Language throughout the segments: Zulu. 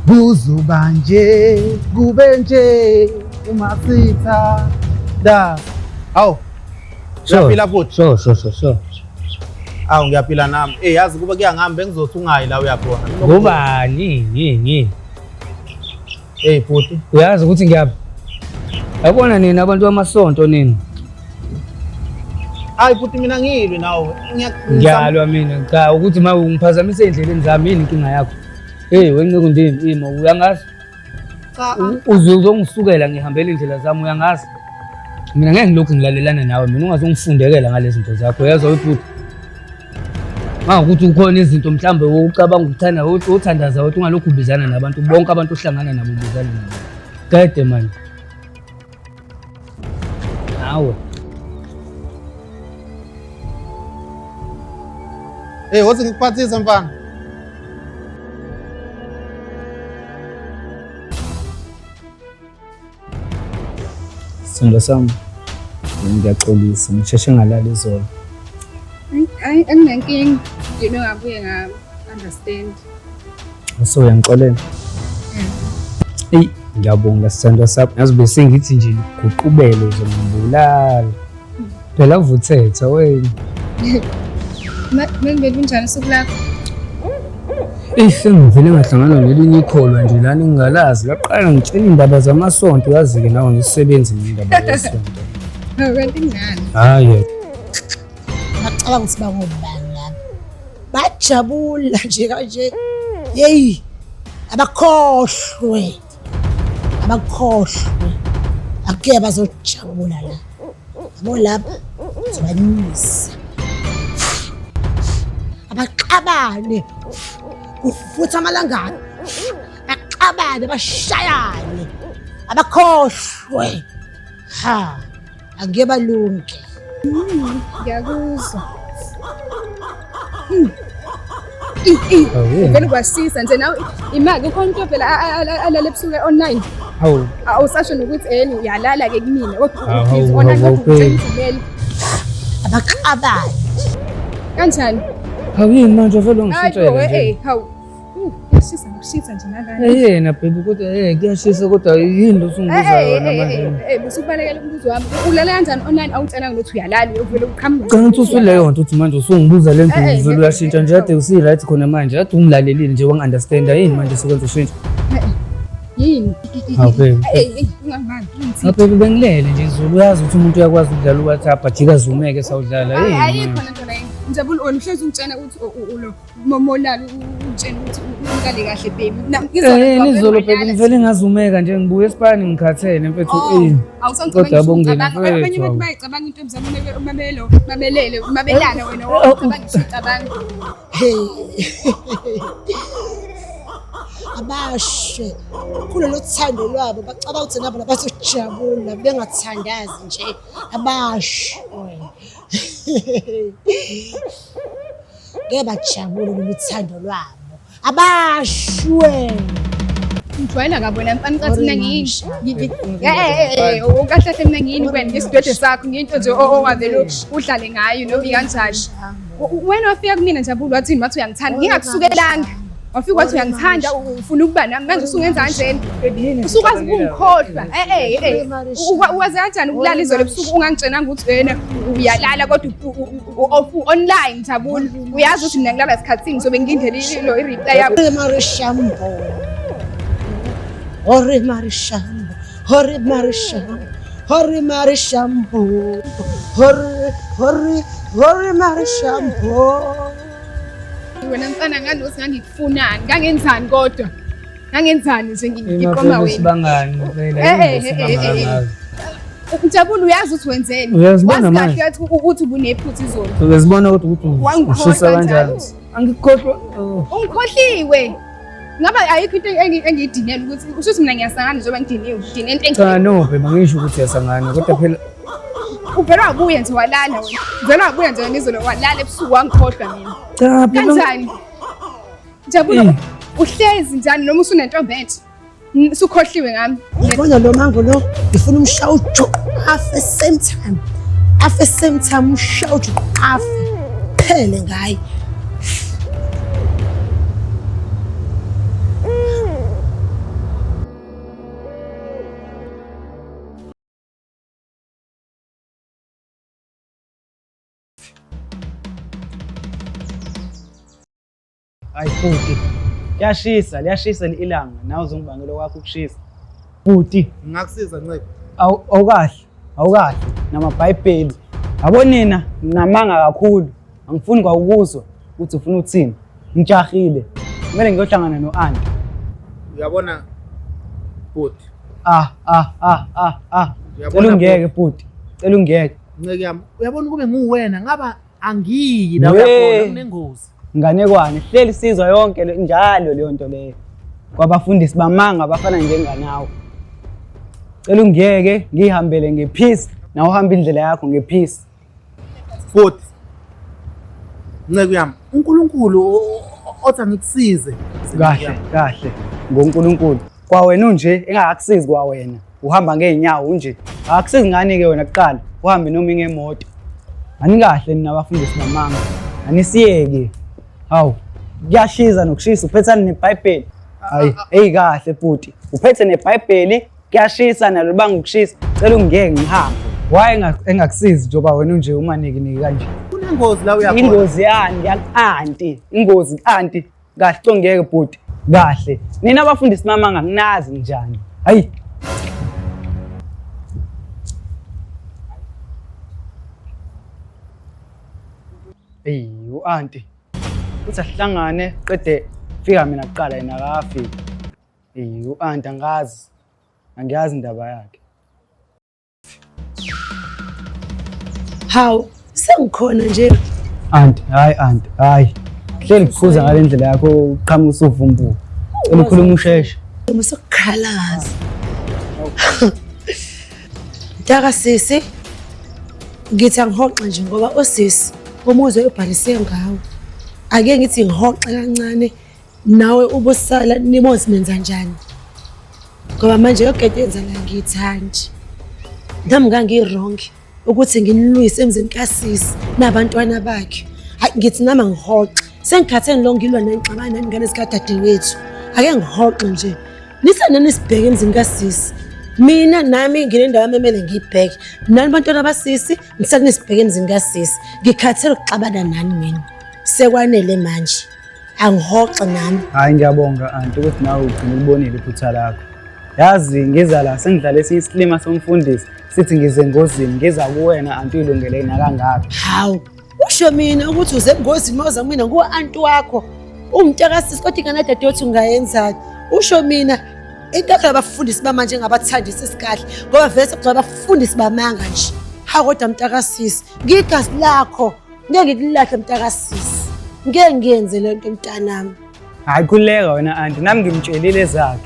Kuzoba nje kube nje uma sithanda. Hawu. Uyaphila futhi? Sure, sure, sure, sure. Awu ngiyaphila nami. Eh yazi kuba kuyangihamba bengizothi ungayi la uyakhona. Ngubani? Yini? Hey bhuti. Uyazi ukuthi ngiyaphi? Yabona nina abantu bamasonto nina. Hayi bhuti mina ngilwi nawe. Ngiyalwa mina. Cha ukuthi ma ungiphazamise endleleni zami yini inkinga yakho? Hey wenceku ndini imo uyangazi? Cha. Uze uzongisukela ngihambela indlela zami uyangazi? Mina ngeke ngilokhu ngilalelana nawe mina ungazongifundekela ngalezi zinto zakho uyezwa webhuti? Mangakuthi kukhona izinto mhlawumbe ucabanga ukuthanda uthandaza ukuthi ungalokhu ubizana nabantu bonke abantu ohlangana nabo ubizana nabo. Qede manje. Nawe. Hey, wothi ngikuphathise mfana. Sithandwa sami, ngiyaxolisa ngisheshe ngalala izolo. Ayi anginankinga. Ngino ngabuye nga understand. So uyangixolela? Eyi, ngiyabonga sithandwa sami. Yazi bese ngithi nje guqubele uzongibulala. Phela uvuthetha wena. Mengibele kunjani usuku lakho? Eyi sengivele ngahlangana nelinye ikholwa nje lana engingalazi laqala ngitshela iy'ndaba zamasonto uyazi-ke nawe ngisebenzi ngendaba yesonto. Kanti ngani? Hhayi. Bacabanga ukuthi bangobani laba. Bajabula nje kanje. Yeyi abakhohlwe. Abakhohlwe. Akuke bazojabula la. Yabo lapha zobanyisa. Abaxabane. Kufutha amalangana. Baxabane bashayane. Abakhohlwe. Ha. Angeke balunge. Ngiyakuzwa. Vele kwashisa nje nawe imali kukhona into vele alale ebusuku online. Hawu. Awusasho nokuthi eni uyalala ke kumina. Hawu, Online hawu, kodwa babe. uvumele. Abaxabane. Kanjani? Hawu yini manje vele Hayi bo ungishintshela nje. eh hawu. Kuyashisa nokushisa nje nalana. Eh yena baby kodwa eh kuyashisa kodwa yini lo usungibuza yona manje? Eh busukubalekela umbuzo wami. Ulala kanjani online awutshelanga ukuthi uyalala uvele uqhamuka. Cela ukuthi usuleyo nto uthi manje usungibuza le nto Eh, eh, uvele eh, uyashintsha eh, nje kade usi-right khona manje kade ungilalelile nje wangi-understanda yini manje sekwenza ushintsha Yini? Hawu baby. Eh eh ungangibambi. Hawu baby bengilele nje izolo uyazi ukuthi umuntu uyakwazi ukudlala u-WhatsApp ajike azumeke sawudlala Hayi yini ayikho manje? lento leyo. Njabulo wena uhlezi ungitshena ukuthi ulo momolala ungitshena ukuthi ulale kahle baby. Eh nizolo baby ngivele ngazumeka nje ngibuye esipani ngikhathele mfethu Oh, eh. Kodwa abongeni Abanye mfethu. abantu bayicabanga into emzamo umamelo, mamelele, umabelana wena Oh, ucabanga ngisho ucabanga. Hey. Abashe kulolu thando lwabo bacabanga ukuthi nabo bazojabula bengathandazi nje abashe. Ngeke bajabule kulolu thando lwabo. Abashwe. Ngijwayela kabi wena mfana ucathi mina ngiyini. Eh eh ukahle hle mina ngiyini kuwena ngesidwedwe sakho ngiyinto nje owavele udlale ngayo noma ikanjani. Wena wafika kumina Njabulo wathini wathi uyangithanda ngingakusukelanga. Wafika wathi uyangithanda ufuna ukuba nami manje usungenza kanjena. Usukwazi ukungikhohlwa. Eh eh eh ukwazi kanjani ukulala izolo ebusuku ungangitshenanga ukuthi wena uyalala kodwa off online Njabulo. Uyazi ukuthi mina ngilala sikhathini ngizobe ngilindele ilo i-reply yakho. Hore Marishambo. Hore Marishambo. Hore Marishambo. Hore Marishambo. Hore Hore Hore Marishambo. Wena mfana nganothi ngangikufunani, ngangenzani kodwa? Ngangenzani nje ngiqoma wena. Sibangani phela Eh, yini eh, eh, eh, sibangani. Njabulo uyazi ukuthi wenzeni. Uyazibona Wazi manje. kahle ukuthi ubunephutha izolo. Uyazibona ukuthi ukuthi Wangikhohlwa ushisa kanjani. njalo. Angikhohlwa. Oh. Ungikhohliwe. Ngaba ayikho into engiyidinela ukuthi usho ukuthi mina ngiyasangana njengoba ngidiniwe. Ngidine into Cha engidiniwe. no baby angisho ukuthi uyasangana kodwa phela Uvele wabuya nje walala wena. Uvele wabuya nje wena izolo walala ebusuku wangikhohlwa mina. cha phela Kanjani? Njabulo Eh. uhlezi njani noma usunentombi entsha? Usukhohliwe ngami. Yabona lo mango lo ngifuna umshaya uju afe same time. Afe same time umshaya uju afe. Phele ngaye. Hayi bhuti. Liyashisa, liyashisa ilanga. Nawe uzongibangela okwakho ukushisa. Bhuti. Ngingakusiza ncebo. Awukahle, awukahle namaBhayibheli. Yabo nina namanga kakhulu. Angifuni kwawukuzwa ukuthi ufuna uthini. Ngijahile. Kumele ngiyohlangana no-anti. Uyabona bhuti. Ah ah ah ah ah. Cela ungiyeke bhuti. Cela ungiyeke. Nceke yami, uyabona kube nguwena ngaba angiyi la uyakhona kunengozi. Nganekwane, hleli sizwa yonke njalo leyo nto leyo. Kwabafundisi bamanga abafana njenganawe. Cela ungiyeke ngihambele ngepeace, nawe uhamba indlela yakho ngepeace. Futhi nceku yami, uNkulunkulu othi angikusize. Kahle, kahle ngoNkulunkulu. Kwawena unje engakakusizi kwawena. Uhamba ngeenyawo unje. Akakusizi ngani ke wena kuqala? Uhambe noma ingemoto. Anikahle nina abafundisi bamanga. Anisiyeke. Hawu, kuyashiza nokushisa uphethani neBhayibheli. Hayi, eyi kahle bhuti. Uphethe neBhayibheli kuyashisa nalo libanga ukushisa. Cela ungiyeke ngihambe. Why engakusizi njengoba wena unje umanikiniki kanje? Kunengozi la uyakhona. Ingozi yani ya-anti. Ingozi anti. Kahle congeke bhuti. Kahle. Nina abafundisi mamanga nginazi njani. Hayi. Eyi u-anti. Uthi asihlangane qede fika mina kuqala yena akafiki. Eyi u-anti angazi. Angiyazi indaba yakhe. Hawu, sengikhona nje. Anti, hayi anti, hayi. Hleli kuphuza ngale ndlela yakho uqhamuka usuvumbuka. Cela ukhuluma usheshe. Musukukhalaza. Mntaka sisi, ngithi angihoxe nje ngoba usisi umuzi ubhalise ngawo. Ake ngithi ngihoxe kancane nawe ubusala nibozi nenza njani. Ngoba manje yonke into yenza la ngiyithandi. Nami ngangi-wrong ukuthi nginilwise emzini kasisi nabantwana bakhe. Hayi ngithi nami angihoxe. Sengikhathele lo ngilwa nengixabana nengane zikadadewethu. Ake ngihoxe nje. Nisane nisibheke emzini kasisi. Mina nami nginendawo yami emele ngiyibheke. Nani bantwana basisi ngisale nisibheke emzini kasisi. Ngikhathele ukuxabana nani mina. Sekwanele manje. Angihoxe nami. Hayi ngiyabonga anti ukuthi nawe ugcina ulibonile iphutha lakho. Yazi ngiza la sengidlala esinye isilima somfundisi sithi ngize engozini ngiza kuwena anti uyilungele nakangaka. Hawu, usho mina ukuthi uze engozini uma uza kumina nguwe anti wakho. Ungumntakasisi kodwa ingane dadewethu ungayenzani? Usho mina into yakho abafundisi bamanje engabathandisisi kahle ngoba vele sekugcwele abafundisi bamanga nje. Hawu kodwa mntakasisi, ngigazi lakho. Ngeke ngikulahle mntakasisi. Ngeke ngiyenze le nto mntanami. Hayi khululeka wena anti, nami ngimtshelile ezakhe.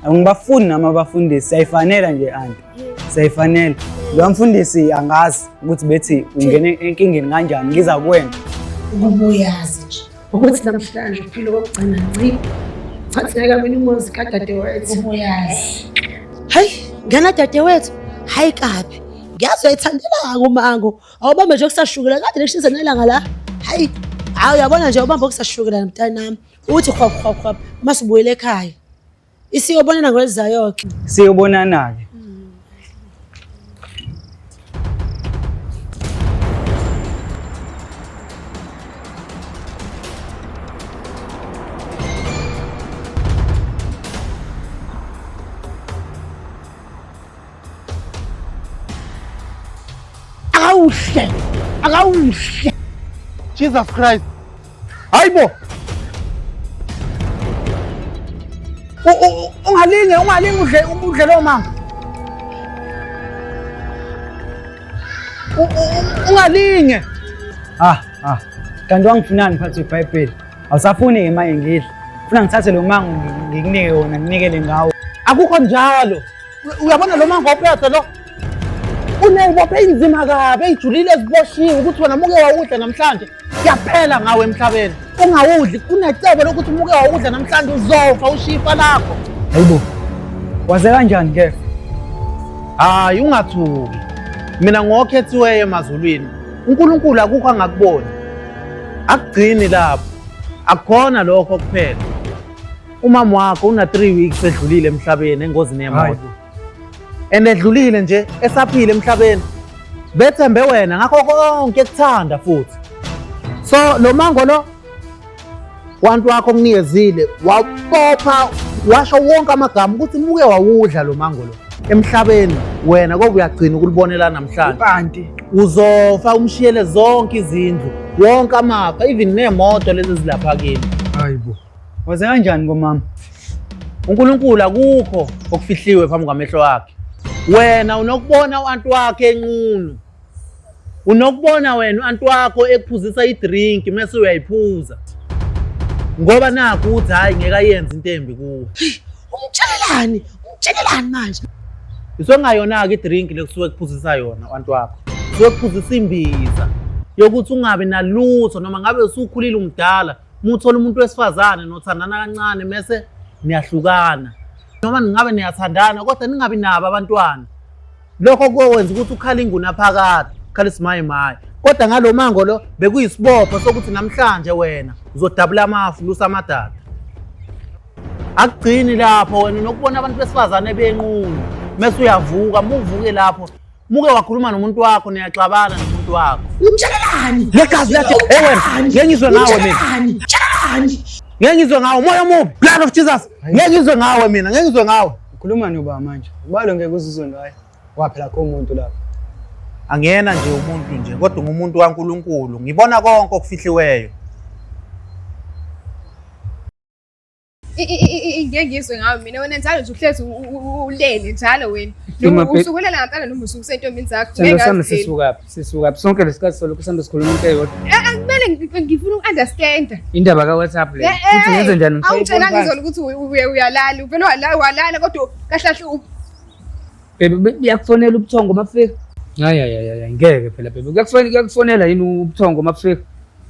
Angibafuni nami abafundisi, siyayifanela nje anti. Siyayifanela. Lo mfundisi angazi ukuthi bethi ungene enkingeni kanjani, ngiza kuwena. Ukuba uyazi nje ukuthi namhlanje uphile kokugcina ngci. Chathi ngeke mina umuzi kadadewethu. Ukuba uyazi. Hayi, ngena dadewethu. Hayi kabi. Ngiyazi uyayithandela-ke umango. Awubambe nje okusashukela kade lishisa nelanga la. Hayi, hayi uyabona nje ubamba okusashukela mntanami. Uthi hwap hwap hwap mase ubuyele ekhaya. Isiyobonana ngolizayo ke. Siyobonana ke. Akawuhle. Akawuhle. Jesus Christ. Hayibo. Ungalinge, ungalinge udle udle lo mama. Ungalinge. Ah, ah. Kanti wangifunani phathi iBhayibheli? Awusafuni ke manje ngidle. Funa ngithathe lo mango ngikunike wona nginikele ngawo. Akukho njalo. Uyabona lo mango ophethe lo? Uneyibophe eyinzima kabi eyijulile eziboshiwe ukuthi wena muke wawudla namhlanje kuyaphela ngawe emhlabeni. Ungawudli kunecebo lokuthi muke wawudla namhlanje uzofa ushiye ifa lakho. Hayibo. Waze kanjani ke? Hayi ungathuki. Mina ngokhethiweyo emazulwini. uNkulunkulu akukho angakuboni. Akugcini lapho. Akukhona lokho kuphela. Umama wakho una 3 weeks edlulile emhlabeni engozini yemoto. And edlulile nje esaphila emhlabeni. Bethembe wena ngakho konke ekuthanda futhi. So lo mango lo Wantu wakho okunikezile wabopha washo wonke amagama ukuthi muke wawudla lo mango lo emhlabeni wena kobe uyagcina ukulibonela namhlanje. Kanti Uzofa umshiyele zonke izindlu, wonke amafa, even nemoto lezi ezilapha kini. hayibo. Waze kanjani komama? uNkulunkulu akukho okufihliwe phambi kwamehlo akhe. Wena unokubona u-anti wakhe enqunu. Unokubona wena u-anti wakho ekuphuzisa i-drink mese uyayiphuza. Ngoba nakhu uthi hhayi ngeke ayenze into embi kuwe. Umtshelelani? Umtshelelani manje? Isongayona-ke i-drink le kusuke kuphuzisa yona u-anti wakho. Kusuke kuphuzisa imbiza yokuthi ungabi nalutho noma ngabe usukhulile umdala uma uthola umuntu wesifazane nothandana kancane mese niyahlukana. Noma ningabe niyathandana kodwa ningabi nabo abantwana. Lokho kuyokwenza ukuthi ukhale ingunaphakade, ukhale isimayimayi. Kodwa ngalo mango lo bekuyisibopho sokuthi namhlanje wena uzodabula amafu lusa amadada. Akugcini lapho wena unokubona abantu besifazane benqunu mese uyavuka muvuke lapho muke wakhuluma nomuntu wakho niyaxabana nomuntu wakho. Umtshelelani? Legazi lakhe hey wena ngeke ngizwe ngawe mina. Umtshelelani? Umtshelelani? Ngeke ngizwe ngawe moya omubi blood of Jesus. Ngeke ngizwe ngawe mina ngeke ngizwe ngawe. Ukhuluma noba manje? Ubalo ngeke uzizwe ngaye. Waphela kho umuntu lapha. Angiyena nje umuntu nje kodwa ngumuntu kaNkuluNkulu ngibona konke okufihliweyo. Ngeke ngizwe ngawe mina wena njalo nje uhlezi ulele njalo wena. Ima Noma usukulela ngempela noma usukusentombini zakho. Sithando Ngeke sami ngazi phela. sisukaphi? Sisukaphi? Sonke lesikhathi solokhu sihambe sikhuluma into eyodwa. Kumele ngifuna uku-understand. Indaba ka-WhatsApp le. Futhi ngenze njani? Awungitshelanga izolo ukuthi uyalala, uvele walala kodwa kahle kahle Baby buyakufonela ubuthongo mabufika? Hayi hayi hayi ngeke phela baby. Kuyakufonela kuyakufonela yini ubuthongo mabufika?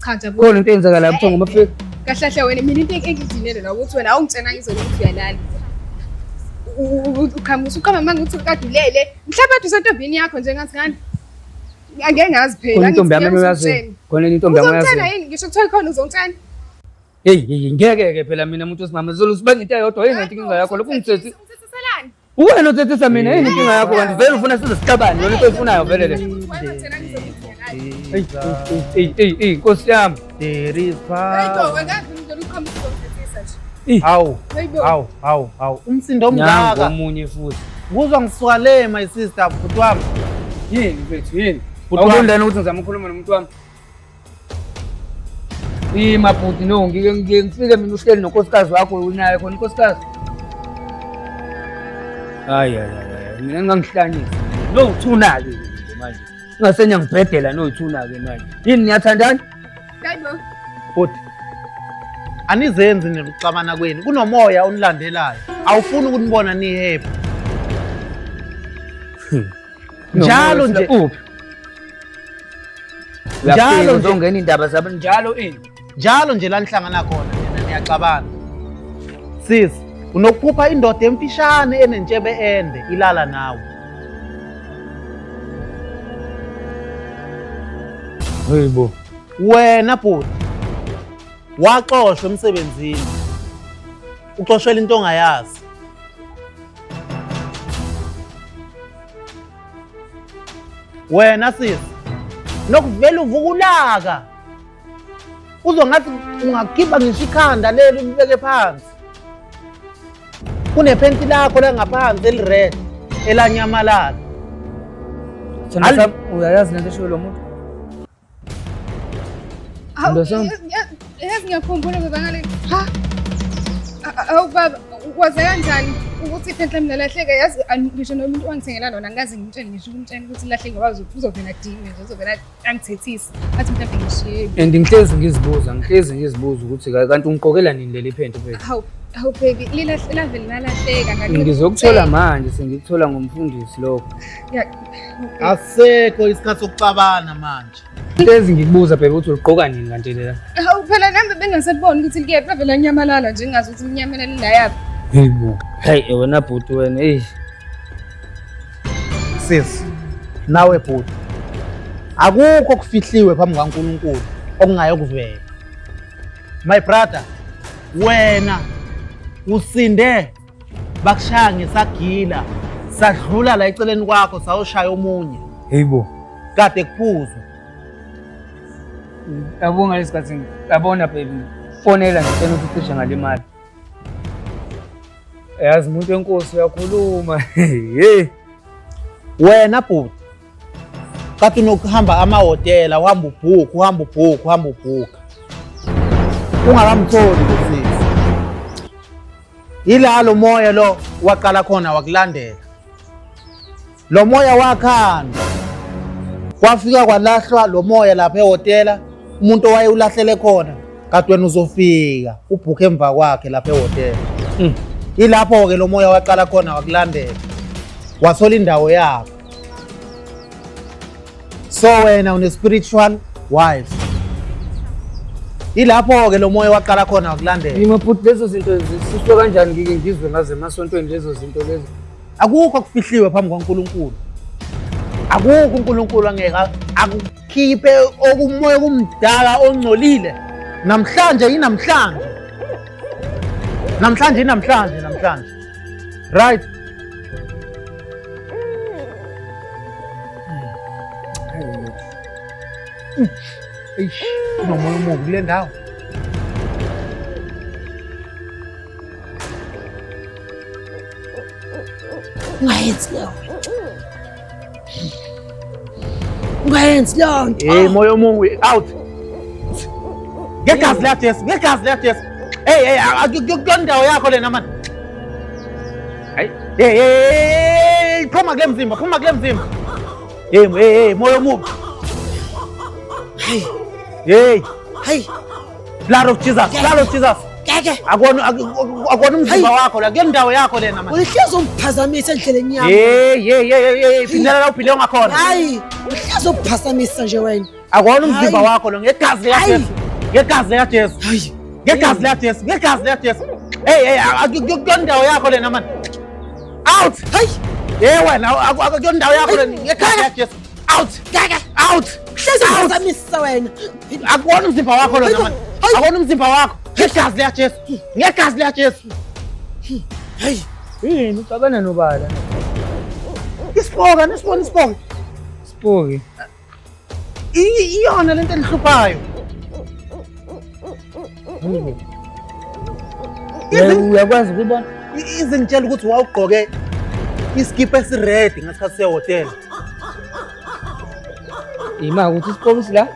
Cha nje Khona into eyenzakalayo ubuthongo mabufika? Kahle kahle wena mina into engidinele la ukuthi wena awungitshelanga izolo ukuthi uyalala. Uqhamusa uqhama manje ukuthi kade ulele. Mhlawumbe kade usentombini yakho nje ngathi ngani. Angeke ngazi phela. Khona intombi yami oyaziyo. Khona intombi yami Uzongitshela oyaziyo. yini? Ngisho kuthiwa khona uzongitshela. Hey hey ngeke ke phela mina umuntu wesimame zolo sibanga into eyodwa yini inkinga yakho lokhu ungithethi. Ungithethiselani? Uwena othethisa mina yini inkinga yakho kanti vele ufuna size sixabane yona into oyifunayo vele le. Hey hey hey hey Nkosi yami. There is Hayibo power. wena ngizolo uqhamuka uzongithethisa nje. Hawu, Hayibo. hawu, hawu, hawu. Umsindo Nangu omngaka. omunye futhi. Kuzwa ngisuka le my sister bhuti wami. Yini mfethu yini? Bhuti wami. Awuboni lana ukuthi ngizama ukukhuluma nomuntu wami? Ima bhuti no ngike ngike ngifike mina uhleli nonkosikazi wakho unaye khona unkosikazi. Hayi hayi hayi mina ngingangihlanyisa. No uthuna ke nje manje. Ungasenyangibhedela no uthuna ke manje. Yini niyathandana? Hayibo. Bhuti. Anizenzi nikuxabana kwenu. Kunomoya onilandelayo. Awufuni ukunibona ni happy. Njalo nje. Uphi? Njalo Njalo nje. uzongena indaba zabo njalo ini. Njalo nje la nihlangana khona nina niyaxabana. Sis, unokuphupha indoda emfishane enentshebe ende ilala nawe. Hayibo. Wena bhuti waxoshwa emsebenzini. Uxoshwela into ongayazi. Wena sis, nokuvela uvukulaka. Uzongathi ungakhipha ngisho ikhanda leli ulibeke phansi. Kunephenti lakho la ngaphansi eli-red elanyamalala. Sithando sami uyayazi lento eshiwo lo muntu? Hawu, Ndoda sami. yazi ngiyakhumbula baba ngale. Ha. Awu baba, waze kanjani ukuthi iphenti lami lalahleka yazi ngisho nomuntu wangithengela lona angikaze ngimtshele ngisho ukumtshela ukuthi lahleke ngoba uzovela adinwe nje uzovela angithethise. Athi mhlawumbe ngishiye. And ngihlezi ngizibuza, ngihlezi ngizibuza ukuthi kanti ungiqokela nini leli phenti mfethu? Hawu, hawu baby, lilahle lavele lalahleka ngathi. Ngizokuthola manje, sengikuthola ngomfundisi lokho. Asekho isikhathi sokuxabana manje. Hlezi ngikubuza bhebe ukuthi uliqoka nini kanti lela. Hawu phela nami bengasaboni ukuthi likephi lavele lanyamalala nje ngingazi ukuthi linyamalale layaphi. Hayibo. Hayi wena bhuti wena eyi. Sis, nawe bhuti. Akukho okufihliwe phambi kukaNkulunkulu okungayokuvela. My brother, wena usinde bakushaya ngesagila sadlula la eceleni kwakho sayoshaya omunye Hayibo. kade kuphuzwa. Yabo ngalesi sikhathi yabona baby. Ngakufonela ngitshela ukuthi cishe ngalimala. Yazi umuntu wenkosi uyakhuluma. Hey. Wena bhuti kade unokuhamba amahhotela uhamba ubhuka uhamba ubhuka uhamba ubhuka ungakamtholi lo sisi. Ila lo moya lo waqala khona wakulandela. Lo moya wakhandwa kwafika kwalahlwa lo moya lapha ehhotela umuntu owayewulahlele khona kade wena uzofika ubhukhe emva kwakhe lapha ehhotela. Ilapho-ke lo moya waqala khona wakulandela wathola indawo yakho. So wena une-spiritual wife. Ilapho-ke lo moya waqala khona wakulandela. Yima bhuti lezo zinto zisiswe kanjani ngike ngizwe ngazo emasontweni lezo zinto lezo. Akukho okufihliwe phambi kwaNkulunkulu. Akukho uNkulunkulu angeke akukhiphe okumoya kumdala ongcolile. Namhlanje yinamhlanje. Namhlanje yinamhlanje namhlanje. Right? Eish, kunomoya omubi kule ndawo. Ungayenzi leyo nto. Ungayenzi leyo nto. Hey, moya omubi out. Ngegazi likaJesu, ngegazi likaJesu. Hey, hey, akuyona indawo yakho lena mani. Hayi. Hey, hey, hey, phuma kule mzimba, phuma kule mzimba. Hey, hey, hey, moya omubi. Hayi, Hey, hayi, blood of Jesus, blood of Jesus. ngeke. Akona akona umzimba wakho la, kuyona indawo yakho lena mani. Uhlezi ungiphazamisa endleleni yami. Hey, hey, hey, hey, hey, phindela la uphile ungakhona. Hayi, uhlezi ungiphazamisa nje wena. Akona umzimba Hayi. wakho lo ngegazi likaJesu. Ngegazi likaJesu. Hayi. Ngegazi likaJesu, ngegazi likaJesu. Hey, hey, akuyona indawo yakho lena mani. Out! Hayi, Hey wena, akuyona indawo yakho lena ngegazi likaJesu. Out! ngeke. Out! Uhlezi ungiphazamisa wena. Akuwona umzimba wakho lona mani. Hayi. Akuwona umzimba wakho. Ngegazi likaJesu. Ngegazi likaJesu. Hayi, Yini uxabana nobala? Isipoka, nisibona isipoka. Sipoki. Iyona lento elihluphayo. Uyakwazi ukubona? Izingitshela ukuthi wawugqoke iskipa esiredi ngesikhathi sehhotela. Ima ukuthi isipoki sila.